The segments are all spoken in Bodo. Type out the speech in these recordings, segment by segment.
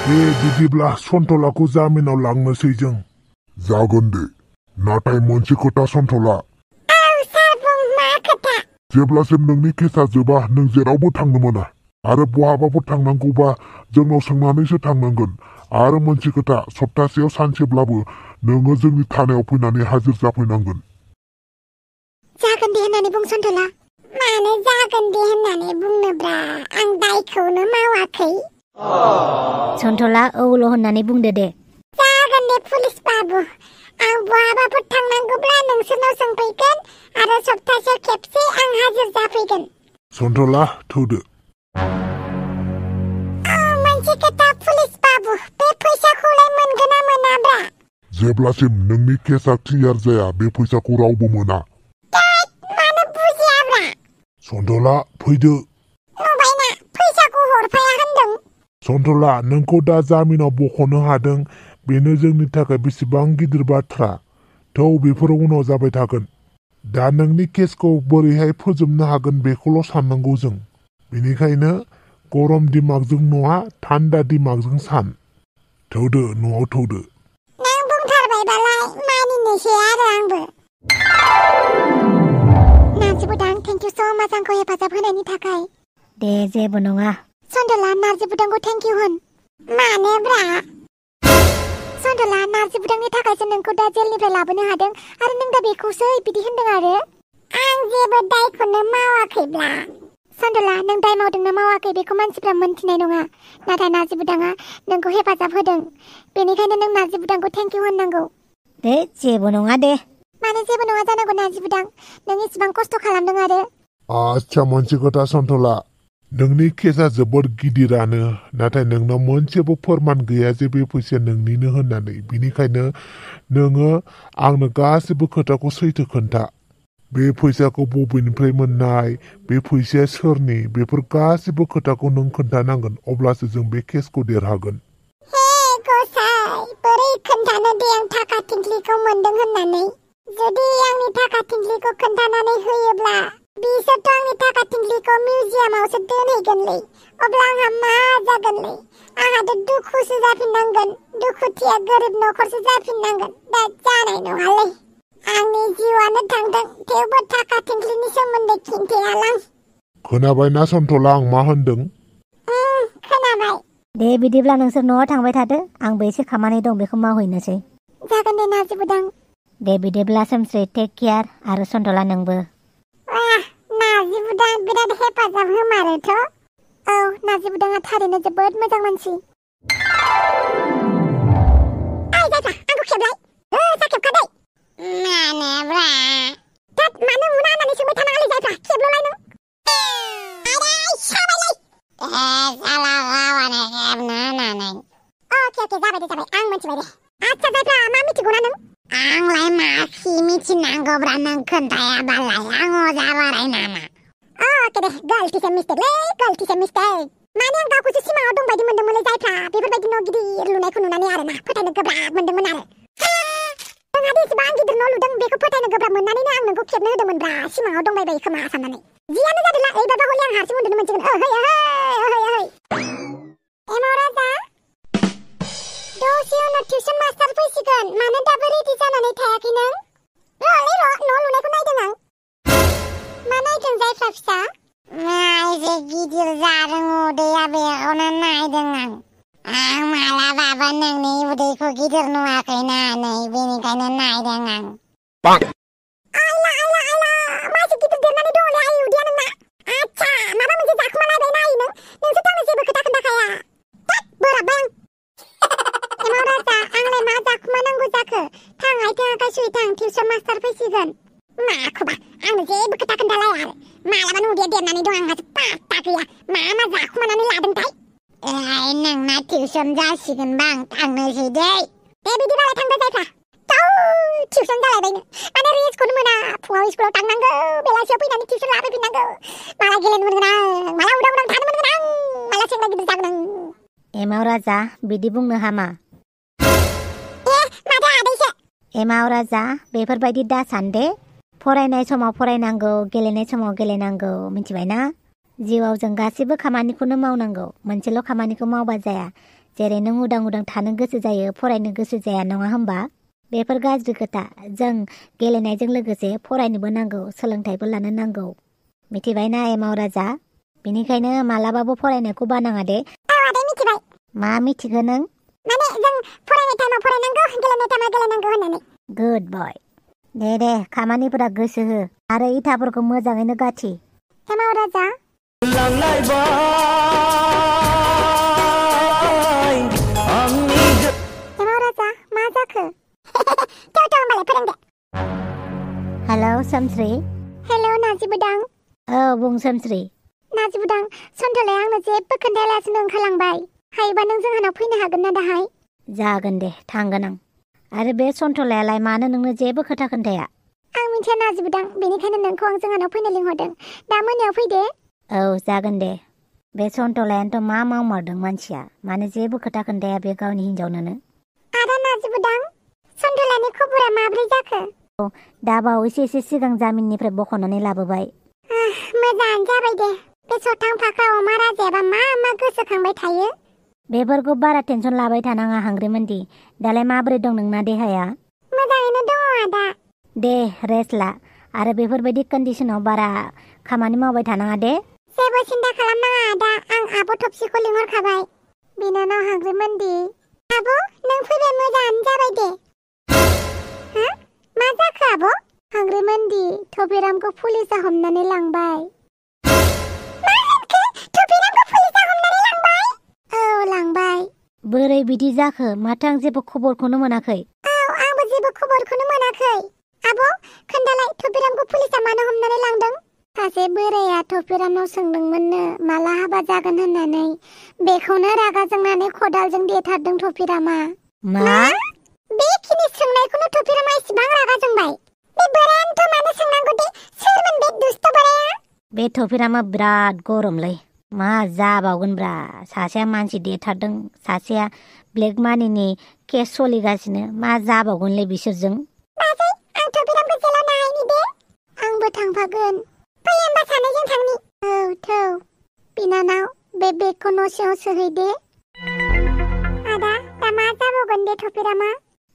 बिदिब्ला सन्थलाखौ जामिनाव लांनोसै जों। जागोन दे, नाथाय मोनसे खोथा सन्थला। जेब्लासिम नोंनि केसा जोबा नों जेरावबो थांनो मोना आरो बहाबाफोर थांनांगौबा जोंनाव सोंनानैसो थांनांगोन। आरो मोनसे खोथा, सप्तासेयाव सानसेब्लाबो नोङो जोंनि थानायाव फैनानै हाजिर जाफैनांगोन। जागोन दे होननानै बुं सन्थला। मानो जागोन दे होननानै बुंनोब्रा आं दायखौनो मावाखै। सन्थला औल' होननानै बुंदो दे। जागोन दे पुलिस बाबु, आं बहाबाफोर थांनांगौब्ला नोंसोरनाव सोंफैगोन आरो सप्तासेयाव खेबसे आं हाजिर जाफैगोन। सन्थला थौदो। मोनसे खोथा पुलिस बाबु, बे फैसाखौलाय मोनगोन ना मोनाब्रा? जेब्लासिम नोंनि केसा क्लियार जाया बे फैसाखौ रावबो मोना। मानो बुजियाब्रा? सन्थला फैदो। नुबायना फैसाखौ हरफाया होनदों। सन्थला, नोंखौ दा जामिनाव बख'नो हादों बेनो जोंनि थाखाय बेसेबां गिदिर बाथ्रा। थौ बेफोर उनाव जाबाय थागोन। दा नोंनि केसखौ बोरैहाय फोजोबनो हागोन बेखौल' साननांगौ जों। बेनिखायनो गरम दिमागजों नङा, थान्दा दिमागजों सान। थौदो, न'आव थौदो। नों बुंथारबायबालाय मानिनोसै आरो आंबो। नार्जि बुदां, थेंक इउ स' माच आंखौ हेफाजाब होनायनि थाखाय। दे जेबो नङा। सन्थला, नार्जि बुदांखौ थेंक इउ होन। मानोब्रा? सन्थला, नार्जि बुदांनि थाखायसो नोंखौ दा जेलनिफ्राय लाबोनो हादों आरो नों दा बेखौसो बिदि होनदों आरो? आं जेबो दायखौनो मावाखैब्ला। सन्थला, नों दाय मावदोंना मावाखै बेखौ मानसिफ्रा मोनथिनाय नङा, नाथाय नार्जि बुदाङा नोंखौ हेफाजाब होदों। बेनिखायनो नों नार्जि बुदांखौ थेंक इउ होननांगौ। दे जेबो नङा दे। मानो जेबो नङा जानांगौ नार्जि बुदां? नों इसिबां खस्थ' खालामदों आरो। आच्छा, मोनसे खोथा सन्थला, नोंनि केसा जोबोद गिदिरानो, नाथाय नोंनाव मोनसेबो फोरमान गैया जे बे फैसाया नोंनिनो होननानै। बिनिखायनो नोङो आंनो गासिबो खोथाखौ सैथो खोन्था। बे फैसाखौ बबेनिफ्राय मोननाय, बे फैसाया सोरनि, बेफोर गासिबो खोथाखौ नों खोन्थानांगोन। अब्लासो जों बे केसखौ देरहागोन। हे गसाइ, बोरै खोन्थानो दे आं थाखा थिंख्लिखौ मोनदों होननानै? जुदि आंनि थाखा थिंख्लिखौ खोन्थानानै होयोब्ला बिसोरथ' आंनि थाखा थिंख्लिखौ मिउजियामावसो दोनहैगोनलै। अब्ला आंहा मा जागोनलै? आंहाथ' दुखुसो जाफिननांगोन। दुखुथिया गोरिब न'खरसो जाफिननांगोन। दा जानाय नङालै। आंनि जिउआनो थांदों, थेवबो थाखा थिंख्लिनि सोमोन्दै खिन्थायालां। खोनाबायना सन्थला आं मा होनदों? खोनाबाय। दे बिदिब्ला नोंसोर न'आव थांबाय थादो, आंबो एसे खामानि दं बेखौ मावहैनोसै। जागोन दे नार्जि बुदां। दे बिदिब्ला सोमस्रि, टेक केयार। आरो सन्थला नोंबो। नार्जि बुदां बिराद हेफाजाब होमारोथ'। औ, नार्जि बुदाङा थारैनो जोबोद मोजां मानसि। ओइ जायफ्रा, आंखौ खेबलाय। जाखेबखादै। मानोब्रा? थोद, मानो मोना होननानै सोंबाय थानाङालै जायफ्रा, खेबल'लाय नों। आरे साबायलै। साला गावानो खेबनो होननानै। अके जाबाय दे जाबाय, आं मिथिबाय दे। आच्छा जायफ्रा, मा मिथिगौना नों? आंलाय माखि मिथिनांगौब्रा नों खोन्थायाबालाय, आं अजा बोराय नामा? अके दे, गलतिसे मिस्टेकलै, गलतिसे मिस्टेक। माने आं गावखौसो सिमाङाव दं बायदि मोनदोंमोनलै जायफ्रा, बेफोरबायदि न' गिदिर लुनायखौ नुनानै आरोना, फोथायनो गोब्राब मोनदोंमोन आरो। नोंहादि एसेबां गिदिर न' लुदों बेखौ फोथायनो गोब्राब मोननानैनो आं नोंखौ खेबनो होदोंमोनब्रा, सिमाङाव दंबायबायो खोमा साननानै। जियानो जादोला, ओइबाबा हले आं हारसिं उन्दुनो मोनसिगोन। एमाव राजा, दसे उनाव टिउसन मास्टार फैसिगोन। मानो दाबो रेडि जानानै थायाखै नों? र'लै र', न' लुनायखौ नायदों आं। मा नायदों जायफ्रा फिसा? एसे गिदिर जादों उदैया, बेखौनो नायदों आं। आं मालाबाबो नोंनि उदैखौ गिदिर नुवाखैना नै, बेनिखायनो नायदों आं। मासे गिदिर देरनानै दङलै आइ उदैया नोंना। आच्छा, माबा मोनसे जाखुमालायबाय ना आइ नों? नोंसोरथ' आंनो जेबो खोथा खोन्थाखाया। थोद, बोराबबाय आं। एमाव राजा, आंलाय मा जाखुमानांगौ जाखो? थां आथिं आखाइ सुयै थां, टिउसन मास्टार फैसिगोन। माखौबा आंनो जेबो खोथा खोन्थालाया आरो। मालाबानो उदैया देरनानै दं, आंहासो पात्ता गैया। मा जाखुमानानै लादोंथाय? नोंना टिउसन जासिगोनबा आं थांनोसै दै। दे बिदिबालाय थांदो जायफ्रा। टिउसन जालायबायनो, माने रेस्टखौनो मोना। फुङाव स्कुलाव थांनांगौ, बेलासियाव फैनानै टिउसन लाफैफिननांगौ। माला गेलेनो मोनगोन आं, माला उदां उदां थानो मोनगोन आं, माला सेंग्रा गिदिर जागोन आं। एमाव राजा, बिदि बुंनो हामा। माथो आदैसो। एमाव राजा, बेफोरबायदि दा सानदे। फरायनाय समाव फरायनांगौ, गेलेनाय समाव गेलेनांगौ, मिथिबायना? जिउआव जों गासिबो खामानिखौनो मावनांगौ, मोनसेल' खामानिखौ मावबा जाया। जेरै नों उदां उदां थानो गोसो जायो फरायनो गोसो जाया नङा होमबा? बेफोर गाज्रि खोथा। जों गेलेनायजों लोगोसे फरायनोबो नांगौ, सोलोंथाइबो लानो नांगौ। मिथिबायना एमाव राजा? बेनिखायनो मालाबाबो फरायनायखौ बानाङा दे। औ आदै मिथिबाय। मा मिथिखो नों? माने जों फरायनाय टाइमाव फरायनांगौ, गेलेनाय टाइमाव गेलेनांगौ होननानै। गुड बय। दे खामानिफोरा गोसो हो आरो इथाफोरखौ मोजाङैनो गाथि। एमाव राजा। एमाव राजा मा जाखो? थाव होनबालाय फोरोंदो। हेलौ सोमस्रि। हेलौ नाजिबुदां। औ बुं सोमस्रि। नाजिबुदां, सन्थलाया आंनो जेबो खोन्थायालासिनो ओंखारलांबाय। हायोबा नों जोंहानाव फैनो हागोन ना दाहाय? जागोन दे, थांगोन आं। आरो बे सन्थलायालाय मानो नोंनो जेबो खोथा खोन्थाया? आं मिथिया नाजिबुदां, बेनिखायनो नोंखौ आं जोंहानाव फैनो लिंहरदों। दा मोनायाव फैदो। औ जागोन दे। बे सन्थलायानोथ' मा मावमारदों मानसिया, मानो जेबो खोथा खोन्थाया बे गावनि हिन्जावनोनो? आदा नाजिबुदां, सन्थलानि खबरा माब्रै जाखो? दा बावैसो एसे सिगां जामिननिफ्राय बख'नानै लाबोबाय। मोजाङानो जाबाय दे। बे सथां फाखा अमा राजायाबा मा गोसोखांबाय थायो? बेफोरखौ बारा टेनसन लाबाय थानाङा हांग्रिमोनदि। दालाय माबोरै दं नोंना देहाया? मोजाङैनो दङ आदा। दे रेस्ट ला आरो बेफोरबायदि कन्डिसनाव बारा खामानि मावबाय थानाङा दे। जेबो सिन्था खालामनाङा आदा, आं आब' थबसिखौ लिंहरखाबाय। बिनानाव हांग्रिमोनदि। आब' नों फैबाय मोजाङानो जाबाय दे। मा जाखो आब'? हांग्रिमोनदि, थबिरामखौ पुलिसा हमनानै लांबाय। मा होनखो? थबिरामखौ पुलिसा हमनानै लांबाय? औ लांबाय। बोरै बिदि जाखो? माथो आं जेबो खबरखौनो मोनाखै। औ आंबो जेबो खबरखौनो मोनाखै। आब' खोन्थालाय, थबिरामखौ पुलिसा मानो हमनानै लांदों? सासे बोराया थबिरामनाव सोंदोंमोननो माला हाबा जागोन होननानै। बेखौनो रागा जोंनानै खदालजों देथारदों थबिरामा। मा? बेखिनि सोंनायखौनो थबिरामा इसिबां रागा जोंबाय। बे बोरायानोथ' मानो सोंनांगौ दे? सोरमोन बे दुस्त बोराया? बे थबिरामा बिराद गरमलै। मा जाबावगोनब्रा, सासेया मानसि देथारदों, सासेया ब्लेक मानिनि केस सोलिगासिनो। मा जाबावगोनलै बिसोरजों? बाजै, आं थबिरामखौ जेलाव नायहैनि दे। आंबो थांफागोन। फै होमबा सानैजों थांनि। औ थौ। बिनानाव, बे बेगखौ न' सिङाव सोहैदे। आदा, दा मा जाबावगोन दे थबिरामा?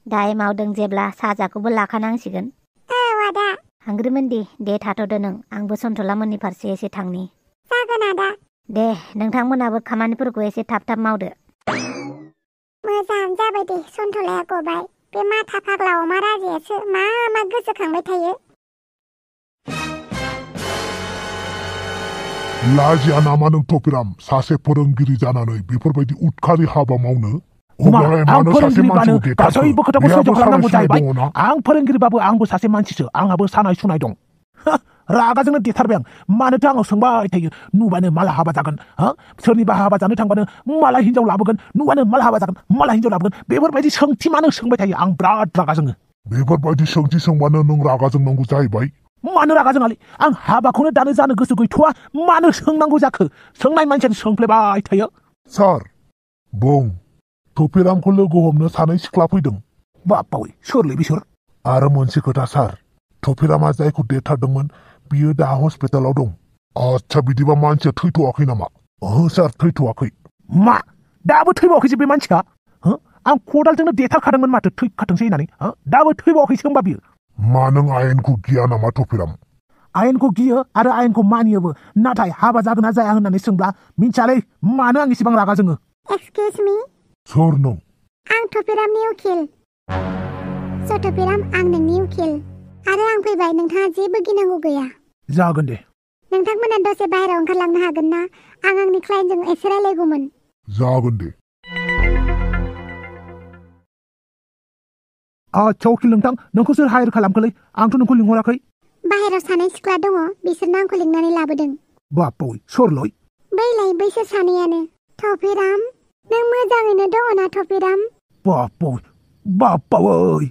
दाय मावदों जेब्ला साजाखौबो लाखानांसिगोन। औ आदा। हांग्रिमोनदि, दे थाथ'दो नों, आंबो सन्थलामोननि फारसे एसे थांनि। जागोन आदा। दे नोंथांमोनाबो खामानिफोरखौ एसे थाब मावदो। मोजाङानो जाबाय दे, सन्थलाया गबाय। बे माथा फाग्ला अमा राजायासो मा गोसोखांबाय थायो। लाजिया नामा नों थबिराम, सासे फोरोंगिरि जानानै बेफोरबायदि उदखारि हाबा मावनो? आं फोरोंगिरिबानो गासैबो खोथाखौ सैज' खालामनांगौ जाहैबाय। आं फोरोंगिरिबाबो आंबो सासे मानसिसो, आंहाबो सानाय सुनाय दं। रागाजोंनो देथारबाय आं। मानोथो आंनाव सोंबाय थायो? नुबानो माला हाबा जागोन? सोरनिबा हाबा जानो थांबानो माला हिनजाव लाबोगोन? नुबानो माला हाबा जागोन? माला हिनजाव लाबोगोन? बेफोरबायदि सोंथि मानो सोंबाय थायो? आं बिराद रागा जोङो। बेफोरबायदि सोंथि सोंबानो नों रागा जोंनांगौ जाहैबाय? मानो रागा जोङालै? आं हाबाखौनो दानो जानो गोसो गैथ'वा, मानो सोंनांगौ जाखो? सोंनाय मानसियानो सोंफ्लेबाय थायो। सार, बुं। थबिरामखौ लोगो हमनो सानै सिख्ला फैदों। बाप्पावै, सोरलै बिसोर? आरो मोनसे खोथा सार, थबिरामा जायखौ देथारदोंमोन बियो दा हस्पिटालाव दं। आच्छा, बिदिबा मानसिया थैथ'वाखै नामा? ओहो सार, थैथ'वाखै। मा? दाबो थैबावाखैसो बे मानसिया? आं खदालजोंनो देथारखादोंमोन माथो थैखाथोंसै होननानै। दाबो थैबावाखैसो होमबा बियो? मा नों आयेनखौ गिया नामा थबिराम? आयेनखौ गियो आरो आयेनखौ मानियोबो, नाथाय हाबा जागोन ना जाया होननानै सोंब्ला मिन्थियालै मानो आं इसेबां रागा जोङो। एक्सकिउज मी। सोर नों? आं थबिरामनि उकिल। थबिराम, आं नोंनि उकिल। आरो आं फैबाय, नोंथाङा जेबो गिनांगौ गैया। जागोन दे। नोंथांमोना दसे बाहेरायाव ओंखारलांनो हागोन ना? आं आंनि क्लाइन्टजों एसे रायलायगौमोन। जागोन दे। आच्छा उकिल नोंथां, नोंखौ सोर हायर खालामखोलै? आंथ' नोंखौ लिंहराखै। बाहेरायाव सानै सिख्ला दङ, बिसोरनो आंखौ लिंनानै लाबोदों। बाप्पावै, सोरलै? बैलाय बैसोर सानैयानो। थबिराम, नों मोजाङैनो दङ ना थबिराम? बाप्पावै, बाप्पावै।